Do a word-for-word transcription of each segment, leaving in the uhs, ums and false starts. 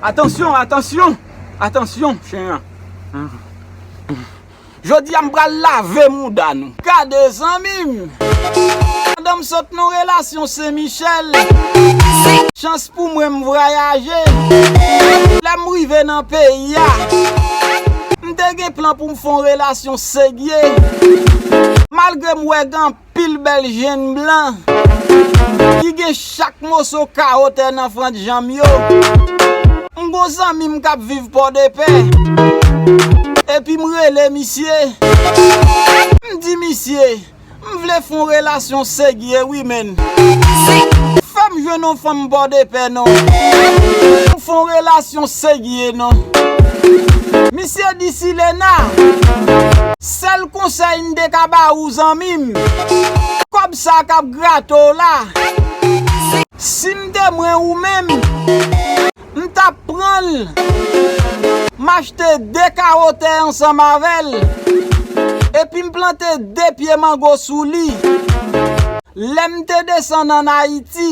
Atansyon, atansyon, atansyon, chen an. Jodi a m pral lave mouda nou. Gade zanmi m. Pandan m sot nan relasyon Sen Michèl, chans pou mwen m vwayaje. Lè m rive nan peyi a, m te gen plan pou m fè yon relasyon serye. Malgre m wè gen anpil bèl jenn blan ki gen chak moso kawo tè nan frant janm yo. M gon zanmi m k ap viv Pòdepè. Epi m rele misye. M di misye, m vle fè yon relasyon serye wi, menn. Fè m jwenn yon fanm Pòdepè non. M fè yon relasyon serye non. Misye di, Silena, sèl konsèy m te ka ba ou, zanmi m, kòb sa k ap grate w la, si m te mwen ou menm, m t ap pran l, m achte de kawo tè ansanm avè l, epi m plante de pye mango sou li. Lè m te desann ann Ayiti,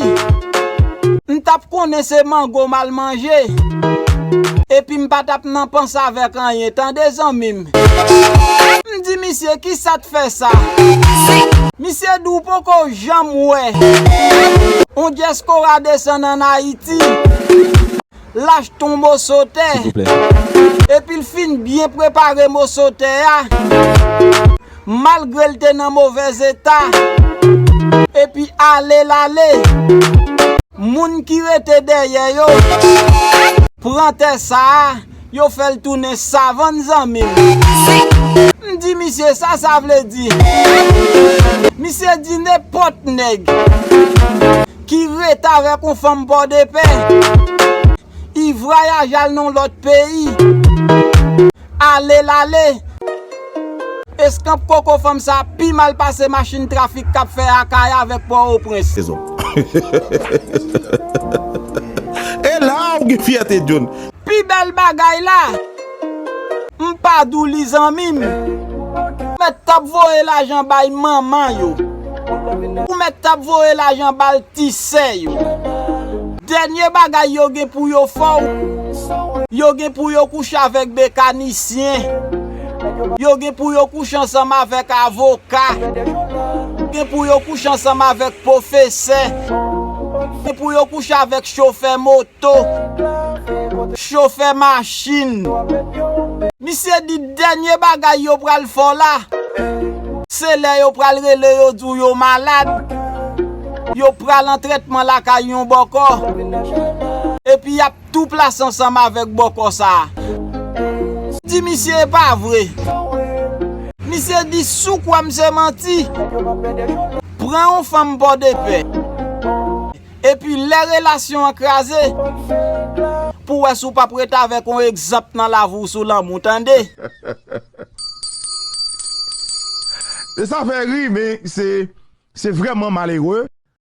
m t ap konnen se mango m al manje, epi m pa t ap nan panse avèk anyen, tande zanmi m. M di misye, kisa t fè sa? Misye di, w poko janm wè yon dyaspora desann ann Ayiti, l achte yon moso tè, epi l fin byen prepare moso tè a, malgre l te nan movèz eta, epi ale l ale, moun ki rete dèyè yo pran tè sa a, yo fè l tounen savann, zanmi m. M di misye, sa sa vle di? Misye di, nenpòt nèg ki rete avèk yon fanm Pòdepè, i vwayaje al nan yon lòt peyi, ale l ale, eskanp koko fanm sa pi mal pase machin trafik k ap fè Akayè avèk Pòtoprens. E la w gen fyète, John. Pi bèl bagay la, m pa di w li, zanmi m. Ou mèt t ap voye lajan bay manman yo. Ou mèt t ap voye lajan bay ti sè yo. Dènye bagay yo gen pou yo fè w, yo gen pou yo kouche avèk mekanisyen. Yo gen pou yo kouche ansanm avèk avoka. Yo gen pou yo kouche ansanm avèk pwofesè. Yo gen pou yo kouche avèk chofè moto, chofè machin. Misye di dènye bagay yo pral fè w la, se lè yo pral rele yo di w yo malad, yo pral an trètman lakay yon bòkò, epi y ap tou plase ansanm avèk bòkò sa a. Di misye e pa vre. Misye di, si w kwè m se manti, pran yon fanm Pòdepè. Epi lè relasyon an kraze, pou w wè si w p ap ret avèk yon egzanp nan lavi w sou lanmou, tande. E sa fè ri, men se, se vrèman malere.